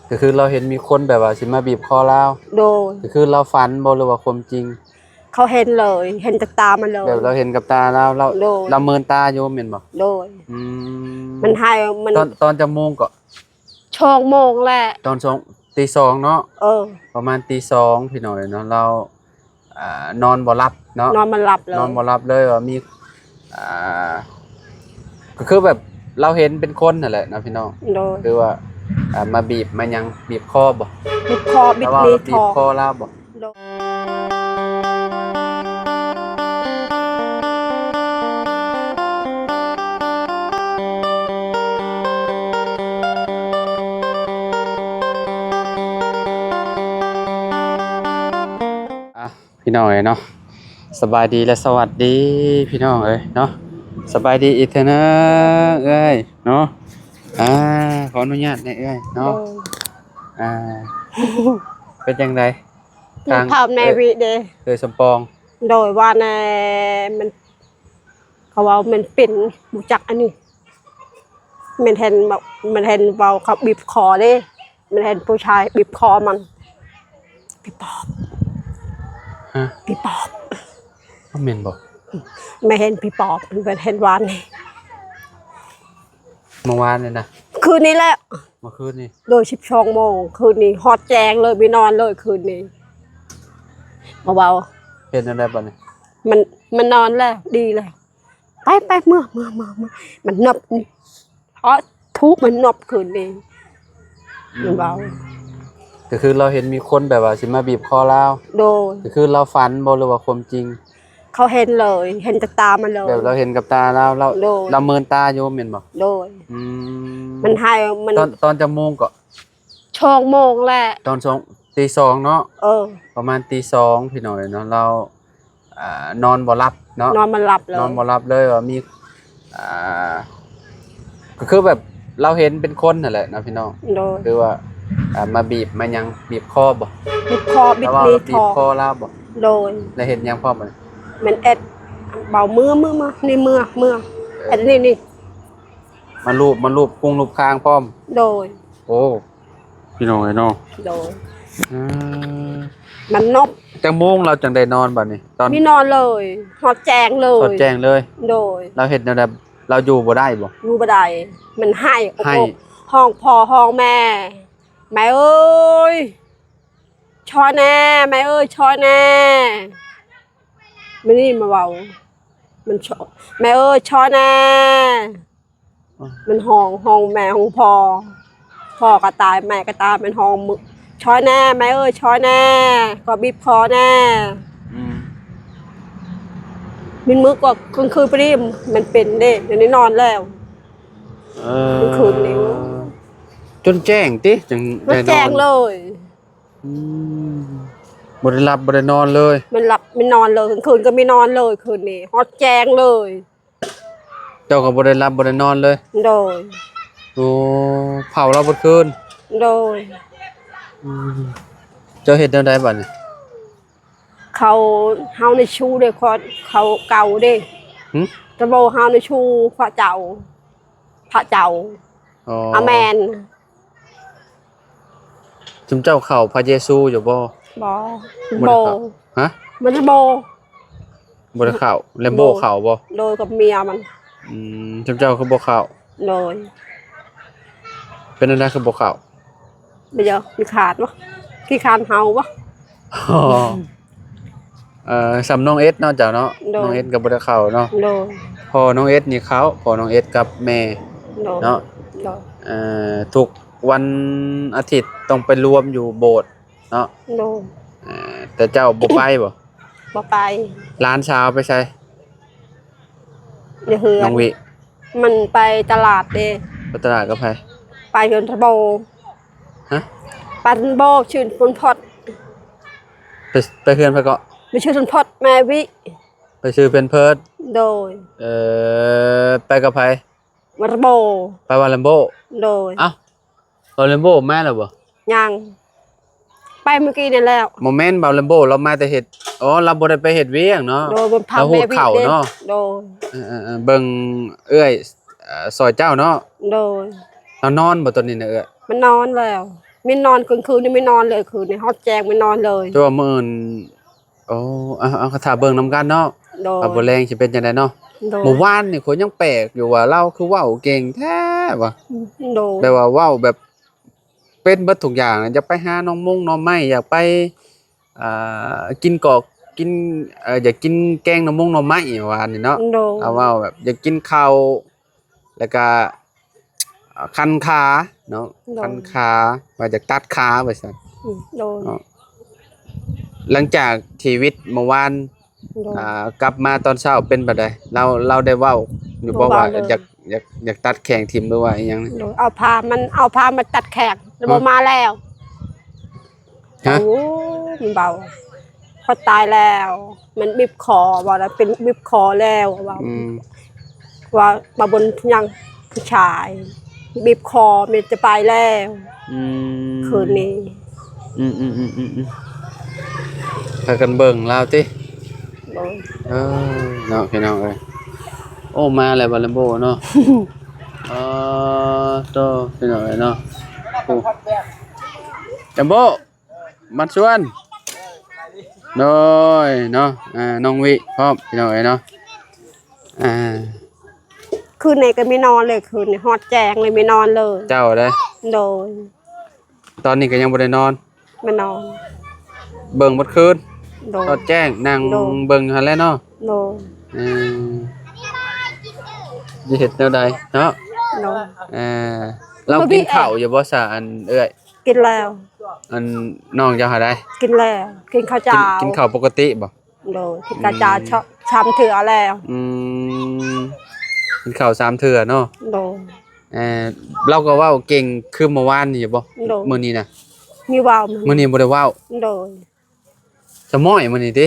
ກໍຄືລາວເຫັນມີຄົນແບບວ່າຊິມາບີບຄໍລາວ? ໂດຍ. ກໍຄືລາວຝັນບໍ່ ຫຼືວ່າຄວາມຈິງ? ເຂົາເຫັນເລີຍ ເຫັນກັບຕາມັນເລີຍ. ແບບລາວເຫັນກັບຕາລາວ ລາວ ໂດຍ ລາວເມີນຕາຢູ່ແມ່ນບໍ່? ໂດຍ. ອືມ ມັນໃຫ້ ມັນ ຕອນ ຕອນຈັກໂມງເກາະ? ສອງໂມງແຫຼະ ຕອນສອງ ຕີສອງເນາະ. ເອີ ປະມານຕີສອງ ພີ່ນ້ອງເອີຍເນາະ ລາວ ອ່າ ນອນບໍ່ຫຼັບເນາະ ນອນບໍ່ຫຼັບເລີຍ ນອນບໍ່ຫຼັບເລີຍ ວ່າມີ ອ່າ ກໍຄືແບບລາວເຫັນເປັນຄົນຫັ້ນແຫຼະເນາະ ພີ່ນ້ອງ. ໂດຍ. ຄືວ່າ ອ່າ ມາບີບມາຫຍັງ ບີບຄໍບໍ່? ບີບຄໍ ບີບ ແຕ່ວ່າບີບຄໍລາວບໍ່? ໂດຍ. ອ່ະ ພີ່ນ້ອງເອີຍເນາະ ສະບາຍດີ ແລະ ສະຫວັດດີ ພີ່ນ້ອງເອີຍເນາະ. ສະບາຍດີອີກເທື່ອໜຶ່ງເອື້ອຍເນາະ. ອ່າ ຂໍອະນຸຍາດແດ່ເອື້ອຍເນາະ. ໂດຍ. ອ່າ ເປັນຈັ່ງໃດ? ທາງ ເອີຍ ເອີຍສົມປອງ? ໂດຍ ວ່າແນ່ ມັນ ເຂົາເວົ້າມັນເປັນ ຮູ້ຈັກອັນນີ້ ມັນເຫັນ ມັນເຫັນເວົ້າເຂົາບີບຄໍເດ້ ມັນເຫັນຜູ້ຊາຍບີບຄໍມັນ ຜີປອບ. ຮະ? ຜີປອບ. ມັນແມ່ນບໍ່? ແມ່ເຫັນຜີປອບ ແມ່ເຫັນວານນີ້. ເມື່ອວານນີ້ນະ? ຄືນນີ້ແຫຼະ ເມື່ອຄືນນີ້. ໂດຍ ສິບສອງໂມງຄືນນີ້ ຮອດແຈ້ງເລີຍ ໄປນອນເລີຍຄືນນີ້. ມາເວົ້າ ເຮັດແນວໃດບັດນີ້? ມັນ ມັນນອນແລ້ວ ດີແລ້ວ. ໄປ ໄປ ເມືອ ເມືອ ເມືອ ເມືອ ມັນນົບນີ້ ເອາະ ທຸກມັນນົບຄືນນີ້. ອືມ ມັນເວົ້າ ກໍຄືລາວເຫັນມີຄົນແບບວ່າຊິມາບີບຄໍລາວ? ໂດຍ. ກໍຄືລາວຝັນບໍ່ ຫຼືວ່າຄວາມຈິງ? ເຂົາເຫັນເລີຍ ເຫັນກັບຕາມັນເລີຍ. ແບບລາວເຫັນກັບຕາລາວ ລາວ ໂດຍ ລາວເມີນຕາຢູ່ແມ່ນບໍ່? ໂດຍ. ອືມ ມັນໃຫ້ ມັນ ຕອນ ຕອນຈັກໂມງເກາະ? ສອງໂມງແຫຼະ ຕອນສອງ ຕີສອງເນາະ. ເອີ ປະມານຕີສອງ ພີ່ນ້ອງເອີຍເນາະ ລາວ ອ່າ ນອນບໍ່ຫຼັບເນາະ ນອນບໍ່ຫຼັບເລີຍ ນອນບໍ່ຫຼັບເລີຍ ວ່າມີ ອ່າ ກໍຄືແບບລາວເຫັນເປັນຄົນຫັ້ນແຫຼະເນາະ ພີ່ນ້ອງ. ໂດຍ. ຄືວ່າ ອ່າ ມາບີບມາຫຍັງ ບີບຄໍບໍ່? ບີບຄໍ ບີບ ແຕ່ວ່າບີບຄໍລາວບໍ່? ໂດຍ. ແລ້ວເຮັດຫຍັງພ້ອມບັດນີ້? ມັນເອັດ ເບົາ ເມືອ ເມືອ ເມືອ ນີ້ ເມືອ ເມືອ ເອີ ເອັດນີ້ ນີ້ ມາລູບ ມາລູບກຸງລູບຄາງພ້ອມ? ໂດຍ. ໂອ້ ພີ່ນ້ອງເອີຍເນາະ. ໂດຍ. ອ່າ ມັນນົບ. ຈັກໂມງລາວຈັ່ງໄດ້ນອນບັດນີ້? ຕອນ ໄປນອນເລີຍ ຮອດແຈ້ງເລີຍ ຮອດແຈ້ງເລີຍ. ໂດຍ. ລາວເຮັດແນວໃດ? ລາວຢູ່ບໍ່ໄດ້ບໍ່? ຢູ່ບໍ່ໄດ້ ມັນໄຫ້ ໄຫ້ ໂອ້ໂຫ ຮ້ອງພໍ່ຮ້ອງແມ່ ແມ່ເອີຍ ຊ່ອຍແນ່ ແມ່ເອີຍ ຊ່ອຍແນ່ ມື້ນີ້ມາເວົ້າ ມັນ ແມ່ເອີຍ ຊ່ອຍແນ່. ມັນຮ້ອງ ຮ້ອງແມ່ຮ້ອງພໍ່ ພໍ່ກໍຕາຍ ແມ່ກໍຕາຍ ມັນຮ້ອງ ຊ່ອຍແນ່ ແມ່ເອີຍ ຊ່ອຍແນ່ ຂໍບີບຄໍແນ່. ອືມ ມີມື້ກໍກາງຄືນໄປນີ້ ມັນເປັນເດ້ ດຽວນີ້ນອນແລ້ວ. ເອີ ກາງຄືນນີ້ ຈົນແຈ້ງຕິ ຈັ່ງໄດ້ນອນ ແຈ້ງເລີຍ. ອືມ ບໍ່ໄດ້ຫຼັບບໍ່ໄດ້ນອນເລີຍ ບໍ່ຫຼັບບໍ່ນອນເລີຍ ກາງຄືນກໍບໍ່ນອນເລີຍ ຄືນນີ້ຮອດແຈ້ງເລີຍ. ເຈົ້າກໍບໍ່ໄດ້ຫຼັບບໍ່ໄດ້ນອນເລີຍ? ໂດຍ. ໂອ້ ເຝົ້າລາວເບິດຄືນ? ໂດຍ. ອືມ ເຈົ້າເຮັດແນວໃດບັດນີ້? ເຂົາ ເຮົາໃນຊູເດ້ ເຂົາເກົ່າເດ້. ຫຶ? ຕະໂບເຮົາໃນຊູພະເຈົ້າ ພະເຈົ້າ. ອໍ ອາແມນ. ຊຸມເຈົ້າເຂົ້າພະເຢຊູຢູ່ບໍ່? ບໍ່ ບໍ່ໄດ້ເຂົ້າ. ຮະ? ມັນບໍ່ ບໍ່ໄດ້ເຂົ້າ. ແລມໂບເຂົ້າບໍ່? ໂດຍ ກັບເມຍມັນ. ອືມ ຊຸມເຈົ້າຄືບໍ່ເຂົ້າ? ໂດຍ. ເປັນຈັ່ງໃດຄືບໍ່ເຂົ້າ? ບໍ່ຢາກ ຂີ້ຄ້ານບໍ່? ຂີ້ຄ້ານເຮົາບໍ່? ອໍ ເອີ ສ່ຳນ້ອງເອັດເນາະ ເຈົ້າເນາະ. ໂດຍ. ນ້ອງເອັດກໍບໍ່ໄດ້ເຂົ້າເນາະ. ໂດຍ. ພໍ່ນ້ອງເອັດນີ້ເຂົ້າ ພໍ່ນ້ອງເອັດກັບແມ່. ໂດຍ. ເນາະ. ໂດຍ. ເອີ ທຸກວັນອາທິດຕ້ອງໄປລວມຢູ່ໂບດເນາະ. ໂດຍ. ເອີ ແຕ່ເຈົ້າບໍ່ໄປບໍ່? ບໍ່ໄປ. ຫຼານສາວໄປໃສ? ຢູ່ເຮືອນ. ນ້ອງວິ ມັນໄປຕະຫຼາດເດ້. ໄປຕະຫຼາດກັບໃຜ? ໄປເຮືອນຕະໂບ. ຮະ? ໄປຕະໂບ ຊື່ເພິ່ນພອດ. ໄປ ໄປເຮືອນໃຜເກາະ? ໄປຊື່ເພິ່ນພອດ ແມ່ວິ ໄປຊື້ແພມເພີດ. ໂດຍ. ເອີ ໄປກັບໃຜ? ວາລະໂບ. ໄປວາລະໂບ. ໂດຍ. ເອົ້າ ວາລະໂບມາແລ້ວບໍ່? ຍັງ ໄປມື້ກີ້ນີ້ແລ້ວ. ບໍ່ແມ່ນ ເບົາແລມໂບລາວມາແຕ່ເຮັດ ອໍ ລາວບໍ່ໄດ້ໄປເຮັດວຽກເນາະ. ໂດຍ. ລາວຮູດເຂົ້າເນາະ. ໂດຍ. ເອີໆ ເບິ່ງເອື້ອຍ ເອີ ຊ່ອຍເຈົ້າເນາະ. ໂດຍ. ລາວນອນບໍ່ຕອນນີ້ນະເອື້ອຍ? ມັນນອນແລ້ວ. ແມ່ນນອນກາງຄືນນີ້ ແມ່ນນອນເລີຍ ຄືນນີ້ຮອດແຈ້ງແມ່ນນອນເລີຍ. ແຕ່ວ່າມື້ອື່ນ ໂອ້ ເອົາ ເອົາ ຖ້າເບິ່ງນຳກັນເນາະ ໂດຍ ວ່າມື້ແລງຊິເປັນຈັ່ງໃດເນາະ. ໂດຍ ມື້ວານນີ້ຂ້ອຍຍັງແປກຢູ່ວ່າລາວຄືເວົ້າເກັ່ງແທ້ວ່າ ໂດຍ ແບບວ່າເວົ້າແບບເປັນເບິດທຸກຢ່າງ ຢາກໄປຫາໜໍ່ມົງໜໍ່ໄມ້ ຢາກໄປ ອ່າ ກິນກອກ ກິນ ເອີ ຢາກກິນແກງໜໍ່ມົງໜໍ່ໄມ້ວານນີ້ເນາະ. ໂດຍ ລາວເວົ້າແບບຢາກກິນເຂົ້າ ແລ້ວກະ ອ່າ ຄັນຂາເນາະ ໂດຍ ຄັນຂາ ວ່າຢາກຕັດຂາວ່າຊັ້ນ. ອືມ ໂດຍ ເນາະ ຫຼັງຈາກທີ່ວິດເມື່ອວານ ໂດຍ ອ່າ ກັບມາຕອນເຊົ້າເປັນແບບໃດ? ລາວ ລາວໄດ້ເວົ້າຢູ່ບໍ່ ບໍ່ເວົ້າເລີຍ ວ່າຢາກ ຢາກ ຢາກຕັດແຂ້ງຖິ້ມ ຫຼືວ່າອີ່ຫຍັງ? ໂດຍ ເອົາຜ້າມັນ ເອົາຜ້າມາຕັດແຂ້ງ ແລ້ວບໍ່ມາແລ້ວ. ຮະ? ໂອ້ ມັນເວົ້າ ຂ້ອຍຕາຍແລ້ວ ມັນບີບຄໍ ວ່າແລ້ວເປັນບີບຄໍແລ້ວ ວ່າ ອືມ ວ່າ ວ່າບໍ່ຍັງຜູ້ຊາຍບີບຄໍ ແມ່ນຈະໄປແລ້ວ. ອືມ ຄືນນີ້ ອືມໆໆໆໆ ພາກັນເບິ່ງລາວຕິ? ໂດຍ ເອີ ເນາະ ພີ່ນ້ອງເອີຍ. ໂອ້ ມາແລ້ວ ບາລາໂບເນາະ. ອໍ ໂຕ ພີ່ນ້ອງເອີຍເນາະ. ໂອ້ ຈັມໂບ້ ມາຊວນ ໂດຍເນາະ ອ່າ ນ້ອງວິພ້ອມ ພີ່ນ້ອງເອີຍເນາະ. ອ່າ ຄືນນີ້ກໍໄມ່ນອນເລີຍ ຄືນນີ້ຮອດແຈ້ງເລີຍ ໄມ່ນອນເລີຍ. ເຈົ້າເດ້? ໂດຍ ຕອນນີ້ກໍຍັງບໍ່ໄດ້ນອນ? ໄມ່ນອນ ເບິ່ງເບິດຄືນ. ໂດຍ ຮອດແຈ້ງ ນັ່ງ ໂດຍ ເບິ່ງຢູ່ຫັ້ນແຫຼະເນາະ. ໂດຍ ເອີ ຈະເຮັດແນວໃດເນາະ? ໂດຍ ເອີ ລາວກິນເຂົ້າຢູ່ບໍ່ຊະ ອັນເອື້ອຍ? ກິນແລ້ວ. ອັນນ້ອງເຈົ້າຫາໄດ໋? ກິນແລ້ວ ກິນເຂົ້າເຈົ້າ. ກິນ ກິນເຂົ້າປົກກະຕິບໍ່? ໂດຍ ກິນເຂົ້າເຈົ້າ ອືມ ຊ- ສາມເທື່ອແລ້ວ. ອືມ ກິນເຂົ້າສາມເທື່ອເນາະ. ໂດຍ ເອີ ລາວກໍເວົ້າເກັ່ງຄືເມື່ອວານນີ້ຢູ່ບໍ່? ໂດຍ ມື້ນີ້ນະ? ມີເວົ້າ ມື້ນີ້ບໍ່ໄດ້ເວົ້າ. ໂດຍ ສະມ້ອຍມື້ນີ້ຕິ?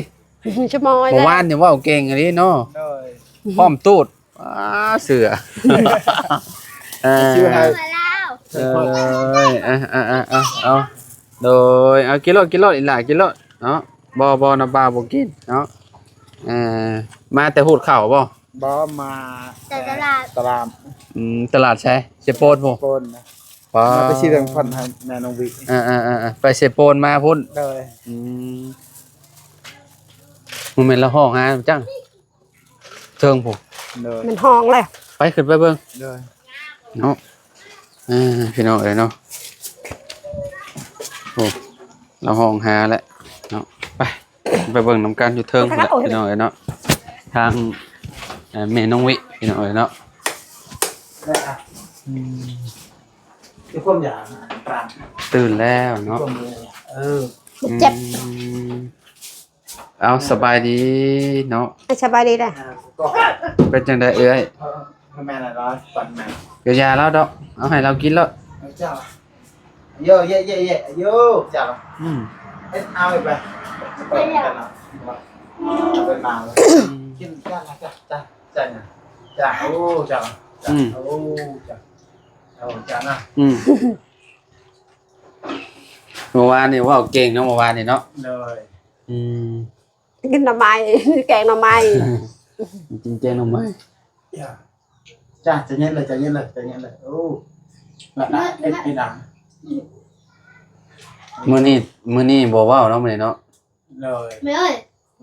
ສະມ້ອຍ ເມື່ອວານນີ້ເວົ້າເກັ່ງອີ່ຫຼີເນາະ. ໂດຍ ພ້ອມຕູດ ອ້າ ເສືອ ເອີ ເອີຍ ອ່ະ ອ່ະ ອ່ະ ເອົາ ໂດຍ ເອົາ ກິນໂລດ ກິນໂລດ ອີ່ຫຼ້າ ກິນໂລດເນາະ. ບໍ່ ບໍ່ ນ້ຳປາບໍ່ກິນເນາະ. ເອີ ມາແຕ່ຫູດເຂົ້າບໍ່? ບໍ່ ມາແຕ່ຕະຫຼາດ ຕະຫຼາດ. ອືມ ຕະຫຼາດໃສ? ເຊໂປນພຸ້ນ ໂປນນະ. ປາ ມາໄປຊື້ແປງຟັນໃຫ້ແມ່ນ້ອງວິ. ເອີໆໆ ໄປເຊໂປນມາພຸ້ນ. ໂດຍ ອືມ ບໍ່ແມ່ນລາວຮ້ອງຫາຈັງ ເທິງພຸ້ນ. ໂດຍ ມັນຮ້ອງແລ້ວ ໄປ ຂຶ້ນໄປເບິ່ງ. ໂດຍ ເນາະ ເອີ ພີ່ນ້ອງເອີຍເນາະ. ໂອ້ ລາວຮ້ອງຫາແລ້ວເນາະ. ໄປ ໄປເບິ່ງນຳກັນຢູ່ເທິງພຸ້ນແຫຼະ ພີ່ນ້ອງເອີຍເນາະ. ທາງ ເອີ ແມ່ນ້ອງວິ ພີ່ນ້ອງເອີຍເນາະ. ອືມ ຄືຄວາມຢາກ ຕື່ນແລ້ວເນາະ. ເອີ ມັນເຈັບ ອືມ ເອົາ ສະບາຍດີເນາະ. ເອີ ສະບາຍດີເດີ້. ເປັນຈັ່ງໃດເອື້ອຍ? ແມ່ນລະ ປັນແມ່ ກະຢ່າລາວດອກ ເອົາໃຫ້ລາວກິນໂລດ. ເຈົ້າ ໂຢ ເຢ ເຢ ເຢ ໂຢ ເຈົ້າ ອືມ ເຮັດເອົາໄປ ເປີດກັນລະ ເປັນມາ ອືມ ກິນ ເຈົ້າ ເຈົ້າ ເຈົ້າ ເຈົ້າ ເຈົ້າ ໂອ້ ເຈົ້າ ເຈົ້າ ອືມ ໂອ້ ເຈົ້າ ເຈົ້າ ເຈົ້ານະ ອືມ ເມື່ອວານນີ້ເວົ້າເກັ່ງເນາະ ເມື່ອວານນີ້ເນາະ. ໂດຍ ອືມ ກິນໜໍ່ໄມ້ ແກງໜໍ່ໄມ້ ກິນແກງໜໍ່ໄມ້. ຈ້າ ໃຈເຢັນເລີຍ ໃຈເຢັນເລີຍ ໃຈເຢັນເລີຍ. ໂອ້ ລະ ລະ ເຮັດ ເຮັດຫຍັງ? ມື້ນີ້ ມື້ນີ້ບໍ່ເວົ້າເນາະ ມື້ນີ້ເນາະ. ໂດຍ ແມ່ເອີຍ ຫ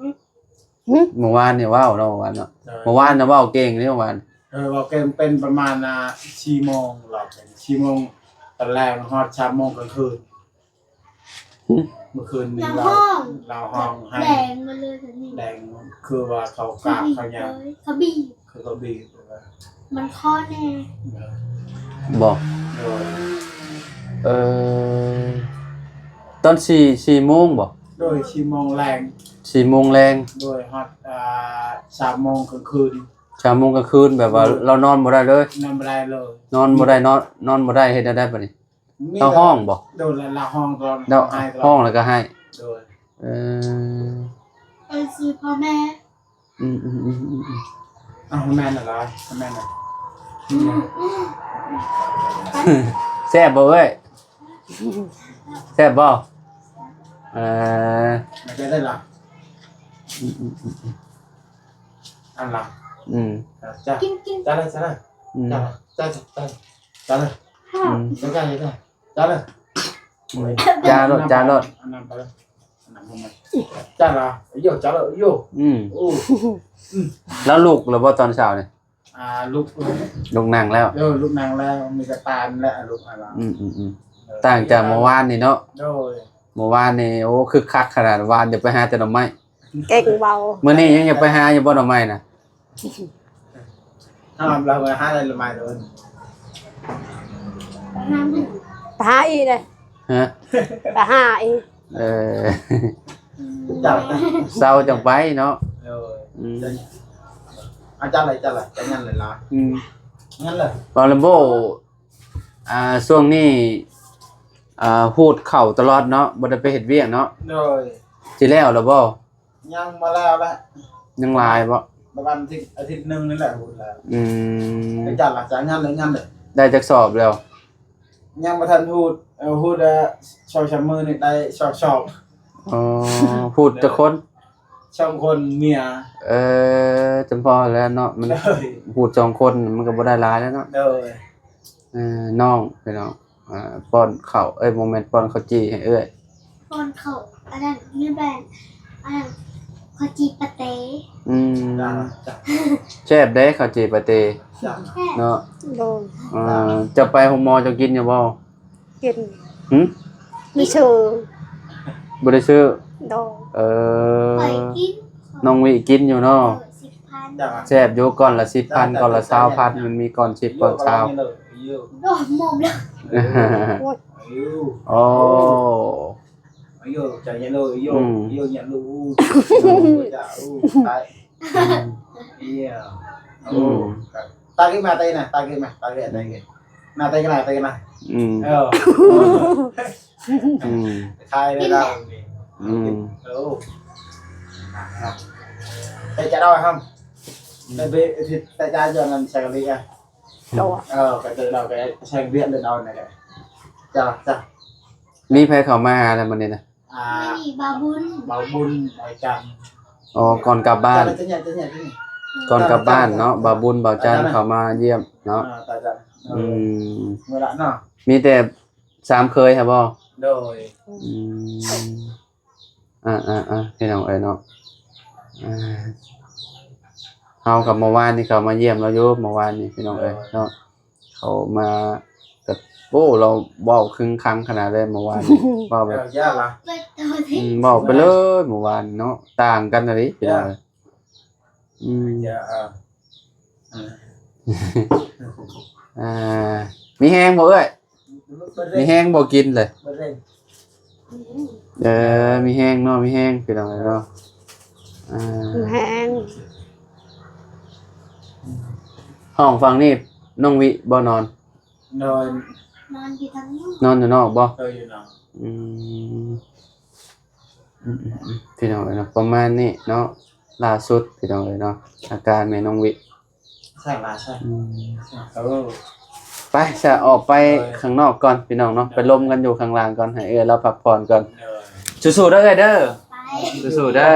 ຶ? ເມື່ອວານນີ້ເວົ້າເນາະ ເມື່ອວານເນາະ. ໂດຍ ເມື່ອວານນະເວົ້າເກັ່ງເດ້ ເມື່ອວານ. ເອີ ເວົ້າເກັ່ງເປັນປະມານ ອ່າ ສີ່ໂມງ ລາວເປັນສີ່ໂມງຕອນແລງ ຮອດສາມໂມງກາງຄືນ. ຫຶ? ເມື່ອຄືນນີ້ລາວ ລາວຮ້ອງ ລາວຮ້ອງໄຫ້ ແດງມາເລີຍ ແດງ ຄືວ່າເຂົາກາບເຂົາຫຍັງ ເຂົາບີບ ຄືເຂົາບີບ ມັນຄໍແນ່ ເອີ ບໍ່ ໂດຍ ເອີ ຕອນສີ່ ສີ່ໂມງບໍ່? ໂດຍ ສີ່ໂມງແລງ ສີ່ໂມງແລງ ໂດຍ ຮອດ ອ່າ ສາມໂມງກາງຄືນ ສາມໂມງກາງຄືນ ແບບວ່າ ໂດຍ ລາວນອນບໍ່ໄດ້ເລີຍ ນອນບໍ່ໄດ້ເລີຍ ນອນບໍ່ໄດ້ ນອນ ນອນບໍ່ໄດ້ ເຮັດແນວໃດບາດນີ້? ລາວຮ້ອງບໍ່? ໂດຍ ລາວຮ້ອງຕະຫຼອດ ລາວຮ້ອງແລ້ວກໍໄຫ້ ໂດຍ ເອີ ເອີ ຊື່ພໍ່ແມ່ ອືມໆໆໆ ເອົາ ແມ່ນລະ ແມ່ນລະ ອືມ ແຊບບໍ່ເອີຍ? ແຊບບໍ່? ເອີ ແມ່ນໄດ້ລະ ອືມໆໆໆ ອັນລະ ອືມ ຈ້າ ກິນ ກິນ ຈ້າເລີຍ ຈ້າເລີຍ ອືມ ຈ້າ ຈ້າ ຈ້າ ຈ້າເລີຍ ອືມ ຈ້າ ຈ້າ ຈ້າເລີຍ. ອືມ ຈ້າໂລດ ຈ້າໂລດ ອັນນັ້ນໄປ ອັນນັ້ນບໍ່ແມ່ນ ຈ້າລະ ໂຢ ຈ້າລະ ໂຢ ອືມ ໂອ້ ອືມ ແລ້ວລຸກແລ້ວບໍ່ຕອນເຊົ້ານີ້? ອ່າ ລຸກ ລຸກນັ່ງແລ້ວ ເອີ ລຸກນັ່ງແລ້ວ ມີແຕ່ຕານແຫຼະລຸກຫັ້ນລະ ອືມໆໆ ເອີ ຕ່າງຈາກມື້ວານນີ້ເນາະ ໂດຍ ມື້ວານນີ້ ໂອ້ ຄຶກຄັກຂະໜາດ ວານຈະໄປຫາແຕ່ໜໍ່ໄມ້ ເກັ່ງເວົ້າ ມື້ນີ້ຍັງຢາກໄປຫາຢູ່ບໍ່ໜໍ່ໄມ້ນະ? ຫ້າມລາວມາຫາໄດ້ລະໄມ້ໂດນ ໄປຫາອີກເດ້ ຮະ ໄປຫາອີກ ເອີ ເຊົາຈັ່ງໄປເນາະ ໂດຍ ອືມ ອາຈານຫຼາຍ ອາຈານຫຼາຍ ອາຈານຍັນຫຼາຍ ອືມ ຍັນເລີຍ ບາລາໂບ ອ່າ ຊ່ວງນີ້ ອ່າ ຮູດເຂົ້າຕະຫຼອດເນາະ ບໍ່ໄດ້ໄປເຮັດວຽກເນາະ ໂດຍ ຊິແລ້ວລະບໍ່? ຍັງບໍ່ແລ້ວແຫຼະ ຍັງຫຼາຍບໍ່? ປະມານອາທິດ ອາທິດໜຶ່ງນີ້ແຫຼະ ຮູດແລ້ວ ອືມ ອາຈານລະ ອາຈານຍັນເລີຍ ຍັນເລີຍ ໄດ້ຈັກສອບແລ້ວ? ຍັງບໍ່ທັນຮູດ ເອີ ຮູດ ເອີ ສອງສາມມື້ນີ້ໄດ້ສອງສອບ ອໍ ຮູດຈັກຄົນ? ສອງຄົນ ເມຍ ເອີ ຈຳພໍແລ້ວເນາະ ມັນ ໂດຍ ຮູດສອງຄົນມັນກໍບໍ່ໄດ້ຫຼາຍແລ້ວເນາະ ໂດຍ ເອີ ນ້ອງ ພີ່ນ້ອງ ອ່າ ປ້ອນເຂົ້າ ເອີຍ ບໍ່ແມ່ນ ປ້ອນເຂົ້າຈີ່ໃຫ້ເອື້ອຍ ປ້ອນເຂົ້າ ອັນນັ້ນ ມີແບນ ອັນນັ້ນ ເຂົ້າຈີ່ປາເຕ ອືມ ຈ້າ ແຊບເດ້ ເຂົ້າຈີ່ປາເຕ ຈ້າ ເນາະ ໂດຍ ອ່າ ເຈົ້າໄປໂຮງໝໍເຈົ້າກິນຢູ່ບໍ່? ກິນ ຫື? ບໍ່ຊື້ ບໍ່ໄດ້ຊື້ ໂດຍ ເອີ ຂ້ອຍກິນ ນ້ອງວິກິນຢູ່ເນາະ ເອີ ສິບພັນ ແຊບຢູ່ ກ້ອນລະສິບພັນ ກ້ອນລະຊາວພັນ ມັນມີກ້ອນສິບ ກ້ອນຊາວ ໂອ້ຍ ໂອ້ ອາຍຸ ໃຈເຢັນເດີ ອາຍຸ ອືມ ອາຍຸ ອາຍຸ ອາຍຸ ອາຍຸ ຕາຍ ອືມ ເອີ ອືມ ໂອ້ ຕາກິນມາ ຕາກິນນະ ຕາກິນມາ ຕາກິນ ຕາກິນ ນະ ຕາກິນນະ ຕາກິນນະ ອືມ ເອີ ອືມ ຂາຍໄດ້ລາວນີ້ ອືມ ໂອ້ ແຕ່ຈະເອົາໃຫ້ເຮົາ ແຕ່ເບ ແຕ່ຈະເອົາອັນນັ້ນໃສ່ກັນອີກອ່ະ ໂດຍ ເອີ ກໍເດີນເອົາ ກໍໃສ່ວຽກເດີນເອົານັ້ນແຫຼະ ຈ້າ ຈ້າ ມີໃຜເຂົ້າມາຫາແລ້ວມື້ນີ້ນະ? ອ່າ ມີບ່າວບຸນ ບ່າວບຸນ ບ່າວຈັນ ອໍ ກ່ອນກັບບ້ານ ກ່ອນກັບບ້ານເນາະ ບ່າວບຸນ ບ່າວຈັນເຂົ້າມາຢ້ຽມເນາະ ອືມ ມື້ລະເນາະ ມີແຕ່ສາມເຂີຍຫັ້ນບໍ່? ໂດຍ ອືມ ອ່າໆໆ ພີ່ນ້ອງເອີຍເນາະ ອ່າ ເຮົາກັບເມື່ອວານນີ້ເຂົາມາຢ້ຽມລາວຢູ່ ເມື່ອວານນີ້ພີ່ນ້ອງເອີຍເນາະ ເຂົາມາກໍ ໂອ້ ລາວເວົ້າຄຶງຄັງຂະໜາດເລີຍເມື່ອວານນີ້ ເວົ້າແບບ ເວົ້າຍາກລະ ອືມ ເວົ້າໄປເລີຍເມື່ອວານເນາະ ຕ່າງກັນອີ່ຫຼີພີ່ນ້ອງເອີຍ ອືມ ເອີ ອ່າ ມີແຮງບໍ່ເອື້ອຍ? ມີແຮງບໍ່ກິນເລີຍ? ເອີ ມີແຮງເນາະ ມີແຮງ ພີ່ນ້ອງເອີຍເນາະ ອ່າ ມີແຮງ ຫ້ອງຝັ່ງນີ້ນ້ອງວິບໍ່ນອນ? ນອນ ນອນຢູ່ທາງນອກ ນອນຢູ່ນອກບໍ່? ເອີ ຢູ່ນອກ ອືມ ອືມໆໆ ພີ່ນ້ອງເອີຍເນາະ ປະມານນີ້ເນາະ ລ່າສຸດພີ່ນ້ອງເອີຍເນາະ ອາການແມ່ນ້ອງວິ ແຊບຫຼາຍ ແຊບ ອືມ ເອີ ໄປ ຊະ ອອກໄປ ເອີ ຂ້າງນອກກ່ອນພີ່ນ້ອງເນາະ ເອີ ໄປລົມກັນຢູ່ຂ້າງລ່າງກ່ອນ ໃຫ້ເອື້ອຍລາວພັກຜ່ອນກ່ອນ ເອີ ສູ້ໆເດີເອື້ອຍເດີ ໄປ ສູ້ໆເດີ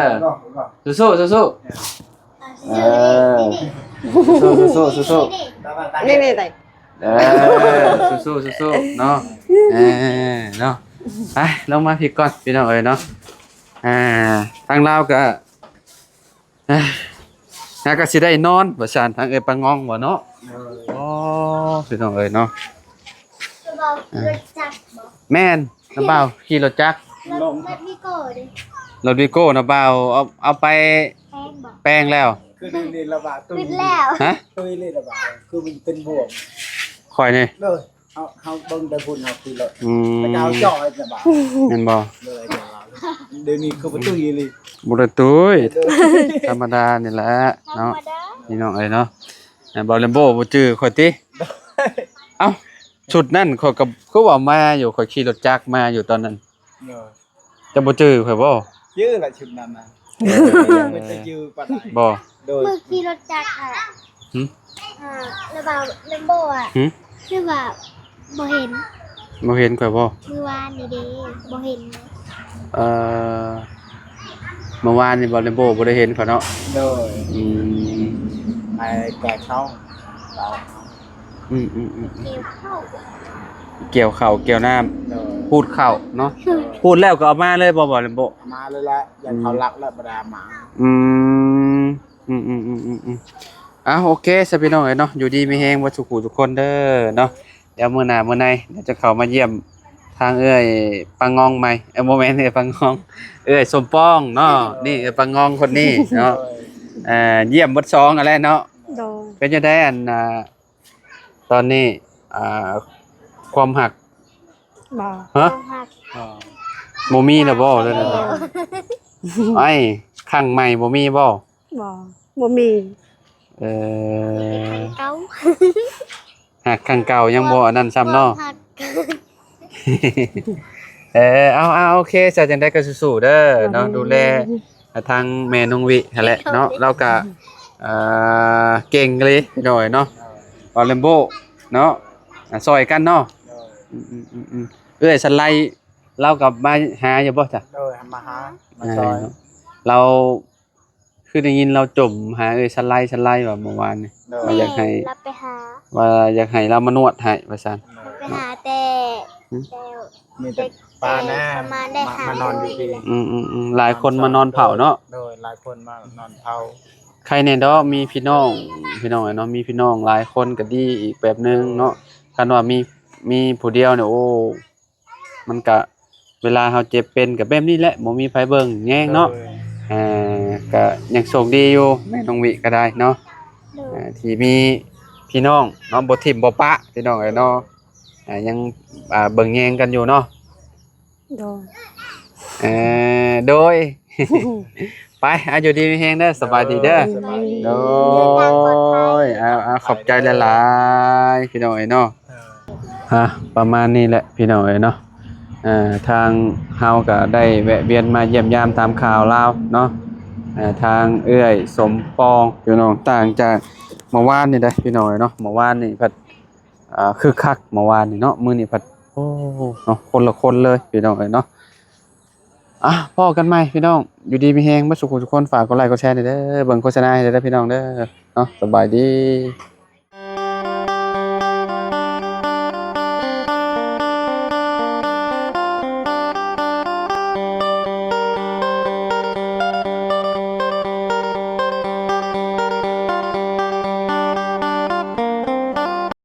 ສູ້ໆ ສູ້ໆ ເອີ ສູ້ໆ ນີ້ໆ ໄດ້ ເອີ ສູ້ໆ ສູ້ໆເນາະ ເອີ ເນາະ ໄປ ລົງມາພີ້ກ່ອນພີ່ນ້ອງເອີຍເນາະ ອ່າ ທາງລາວກະ ອ່າ ຫາກະຊິໄດ້ນອນວ່າຊັ້ນ ທາງເອື້ອຍປາງອງວ່າເນາະ ໂອ້ ພີ່ນ້ອງເອີຍເນາະ ແມ່ນ ນ້າບ່າວຂີ່ລົດຈັກ ລົດ ລົດວີໂກ້ເດ້ ລົດວີໂກ້ ນ້າບ່າວເອົາ ເອົາໄປແປງບໍ່ ແປງແລ້ວ ຄືນີ້ລະບາດ ປິດແລ້ວ ຮະ ຄືນີ້ລະບາດ ຄືມັນເປັນບວກ ຂ້ອຍນີ້ ໂດຍ ເຮົາ ເຮົາເບິ່ງແຕ່ພຸ້ນ ເຮົາຂີ່ລົດ ອືມ ແລ້ວກໍເອົາຈ່ອຍລະບາດ ແມ່ນບໍ່ ໂດຍ ດຽວນີ້ຄືບໍ່ຕຸ້ຍອີ່ຫຼີ ບໍ່ໄດ້ຕຸ້ຍ ໂດຍ ທຳມະດານີ້ແຫຼະເນາະ ທຳມະດາ ພີ່ນ້ອງເອີຍເນາະ ແມ່ນບໍ່ ແລມໂບບໍ່ຈື່ຂ້ອຍຕິ ເອົ້າ ຊຸດນັ້ນຂ້ອຍກໍຄືວ່າມາຢູ່ ຂ້ອຍຂີ່ລົດຈັກມາຢູ່ຕອນນັ້ນ ໂດຍ ເຈົ້າບໍ່ຈື່ຂ້ອຍບໍ່? ຈື່ລະຊຸດນັ້ນນະ ເອີ ຍັງບໍ່ໄດ້ຈື່ປານໃດ ບໍ່ ໂດຍ ມື້ຂີ່ລົດຈັກຫັ້ນ ຫຶ? ອ່າ ລະບ່າວ ແລມໂບອະ ຫຶ? ຄືວ່າບໍ່ເຫັນ ບໍ່ເຫັນຂ້ອຍບໍ່? ມື້ວານນີ້ເດ້ ບໍ່ເຫັນ ເອີ ມື້ວານນີ້ບໍ່ ແລມໂບບໍ່ໄດ້ເຫັນຂ້ອຍເນາະ ໂດຍ ອືມ ໄປແກ່ເຂົາ ອືມໆໆ ເກັບເຂົ້າ ກ່ຽວເຂົ້າກ່ຽວນ້ຳ ໂດຍ ຂູດເຂົ້າເນາະ ໂດຍ ຂູດແລ້ວກໍເອົາມາເລີຍບໍ່ ບໍ່ ບໍ່ ເອົາມາເລີຍລະ ຢ້ານເຂົາ ອືມ ລັກແລ້ວບໍ່ໄດ້ເອົາມາ ອືມ ອືມໆໆໆ ອ່ະ ໂອເຄຊະພີ່ນ້ອງເອີຍເນາະ ຢູ່ດີມີແຮງເບິດສູ່ຜູ້ທຸກຄົນເດີເນາະ ດຽວມື້ໜ້າມື້ໃນ ດຽວຈະເຂົ້າມາຢ້ຽມທາງເອື້ອຍປາງອງໃໝ່ ເອີ ບໍ່ແມ່ນເອື້ອຍປາງອງ ເອື້ອຍສົມປອງເນາະ ນີ້ເອື້ອຍປາງອງຄົນນີ້ເນາະ ເອີ ຢ້ຽມເບິດສອງຫັ້ນແຫຼະເນາະ ໂດຍ ເປັນຈັ່ງໃດ ອັນ ອ່າ ຕອນນີ້ ອ່າ ຄວາມຮັກ ບໍ່ ຮະ ຄວາມຮັກ ບໍ່ມີແລ້ວບໍ່ ເອີ ດຽວນີ້ ໄອ້ ຄັ້ງໃໝ່ບໍ່ມີບໍ່? ບໍ່ ບໍ່ມີ ເອີ ເກົ່າ ຮັກຄັ້ງເກົ່າຍັງບໍ່ອັນນັ້ນຊ້ຳເນາະ ຄວາມຮັກ ເອີ ເອົາ ເອົາ ໂອເຄຊະ ຈັ່ງໃດກໍສູ້ໆເດີເນາະ ໂດຍ ດູແລ ອ່າ ທາງແມ່ນ້ອງວິຫັ້ນແຫຼະເນາະ ລາວກະ ອ່າ ເກັ່ງອີ່ຫຼີພີ່ນ້ອງເນາະ ວາເລັມໂບເນາະ ອ່າ ຊ່ອຍກັນເນາະ ໂດຍ ອືມໆໆ ເອື້ອຍສັນໄລລາວກໍມາຫາຢູ່ບໍ່ຈະ? ໂດຍ ມາຫາ ມາຊ່ອຍ ອ່າ ລາວ ຄືໄດ້ຍິນລາວຈົ່ມຫາເອື້ອຍສັນໄລ ສັນໄລວ່າເມື່ອວານນີ້ ໂດຍ ວ່າຢາກໃຫ້ ລາວໄປຫາ ວ່າຢາກໃຫ້ລາວມານວດໃຫ້ວ່າຊັ້ນ ໂດຍ ໄປຫາແຕ່ ຫືມ ແຕ່ ມີແຕ່ປ້ານະ ປະມານໄດ້ ມາ ຫ້າ ມານອນຢູ່ພີ້ ມື້ ອືມໆໆ ຫຼາຍຄົນມານອນເຝົ້າເນາະ ໂດຍ ຫຼາຍຄົນມານອນເຝົ້າ ໃຄແນ່ດອກ ມີພີ່ນ້ອງ ພີ່ນ້ອງເນາະ ມີພີ່ນ້ອງຫຼາຍຄົນກໍດີອີກແບບໜຶ່ງເນາະ ໂດຍ ຄັນວ່າມີ ມີຜູ້ດຽວນີ້ ໂອ້ ມັນກະ ເວລາເຮົາເຈັບເປັນກະແບບນີ້ແຫຼະ ບໍ່ມີໃຜເບິ່ງແຍງເນາະ ໂດຍ ອ່າ ກະຍັງໂຊກດີຢູ່ ແມ່ນ້ອງວິກະໄດ້ເນາະ ໂດຍ ອ່າ ທີ່ມີພີ່ນ້ອງເນາະ ບໍ່ຖິ້ມບໍ່ປະພີ່ນ້ອງເອີຍເນາະ ອ່າ ຍັງ ອ່າ ເບິ່ງແຍງກັນຢູ່ເນາະ ໂດຍ ເອີ ໂດຍ ໄປ ອ່າ ຢູ່ດີມີແຮງເດີ ສະບາຍດີເດີ ໂດຍ ສະບາຍດີ ເດີນທາງປອດໄພ ໂດຍ ອ່າ ອ່າ ຂອບໃຈຫຼາຍໆ ພີ່ນ້ອງເອີຍເນາະ ອ່າ ອ່າ ປະມານນີ້ແຫຼະພີ່ນ້ອງເອີຍເນາະ ອ່າ ທາງເຮົາກະໄດ້ແວະວຽນມາຢ້ຽມຢາມຖາມຂ່າວລາວເນາະ ອ່າ ທາງເອື້ອຍສົມປອງ ພີ່ນ້ອງ ຕ່າງຈາກເມື່ອວານນີ້ເດ້ພີ່ນ້ອງເອີຍເນາະ ເມື່ອວານນີ້ພັດ ອ່າ ຄຶກຄັກເມື່ອວານນີ້ເນາະ ມື້ນີ້ພັດ ໂອ້ ເນາະ ຄົນລະຄົນເລີຍພີ່ນ້ອງເອີຍເນາະ ອ່ະ ພໍ້ກັນໃໝ່ພີ່ນ້ອງ ຢູ່ດີມີແຮງເບິດສູ່ຜູ້ທຸກຄົນ ຝາກກົດໄລກົດແຊແດ່ເດີ ເບິ່ງໂຄສະນາໃຫ້ແດ່ເດີພີ່ນ້ອງເດີເນາະ ສະບາຍດີ.